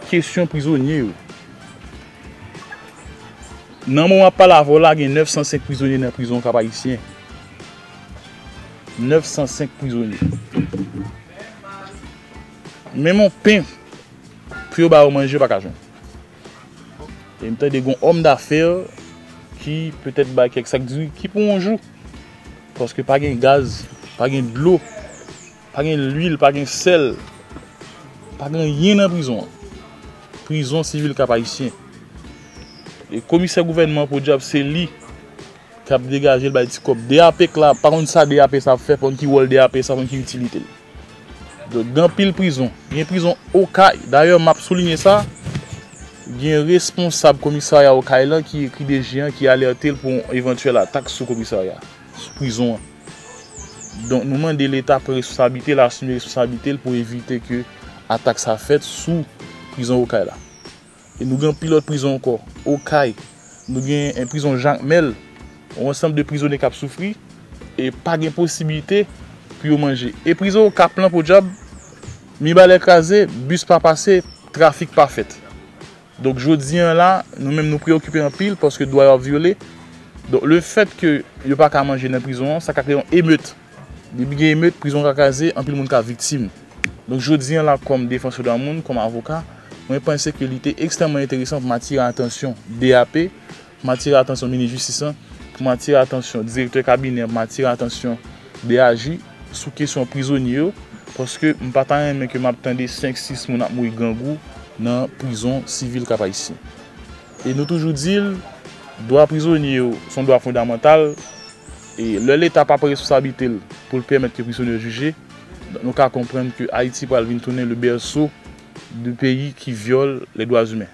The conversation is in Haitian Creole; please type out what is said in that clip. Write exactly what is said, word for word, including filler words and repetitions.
Kesyon prizonye yo. Nan moman m ap pale avè w la, gen nèf san senk prizonye nan prizon Kap Ayisyen. Nèf san senk prizonye. Menm yon pen pou yo ba yo manje, yo pa ka jwenn. E m tande gen yon òm dafè ki petèt bay kèk sak diri ki pou yon jou. Paske pa gen gaz, pa gen dlo, pa gen lwil, pa gen sèl, pa gen anyen nan prizon an. Prizon sivil Kap Ayisyen. E komisè gouvènman podyab se li k ap degaje l bay ti kòb. D A P k la, pa konn sa D A P sa ap fè, pa konn ki wòl D A P sa, pa konn ki itilite l. Donk, gen anpil prizon. Gen prizon Okay. Dayè, m ap soulinye sa, gen responsab komisarya Okay lan ki ekri D G an, ki alète l pou yon evantyèl atak sou komisarya, sou prizon an. Donk, nou mande Leta pran responsablite l, asime responsablite l pou evite ke atak sa fèt sou prizon Okay la. E nou gen anpil lòt prizon ankò. Okay, nou gen, eh, prizon Jakmèl, yon ansanm de prizonye k ap soufri e pa gen posiblite pou yo manje. E prizon Okap lan, podyab, mi balè kraze, bis pa pase, trafik pa fèt. Donk, jodi an la, nou menm nou preyokipe anpil paske dwa yo ap vyole. Donk, lefèt ke yo pa ka manje nan prizon an, sa ka kreye yon emet. Depi gen emet, prizon ka kraze, anpil moun ka viktim. Donk, jodi an la, kòm defansè dwa moun, kòm avoka, mwen panse ke li te ekstrèmman enteresan pou m atire atansyon D A P, pou m atire atansyon minis jistis lan, pou m atire atansyon direktè kabinè an, pou m atire atansyon D A J sou kesyon prizonye yo, paske m pa ta renmen ke m ap tande senk, sis moun ap mouri grangou nan prizon sivil Kap Ayisyen. E nou toujou di l, dwa prizonye yo se yon dwa fondamantal, e lè Leta pa pran responsablite l pou l pèmèt ke prizonye yo jije, donk nou ka konprann ke Ayiti pral vin tounen le berceau de peyi ki vyole les droits humains.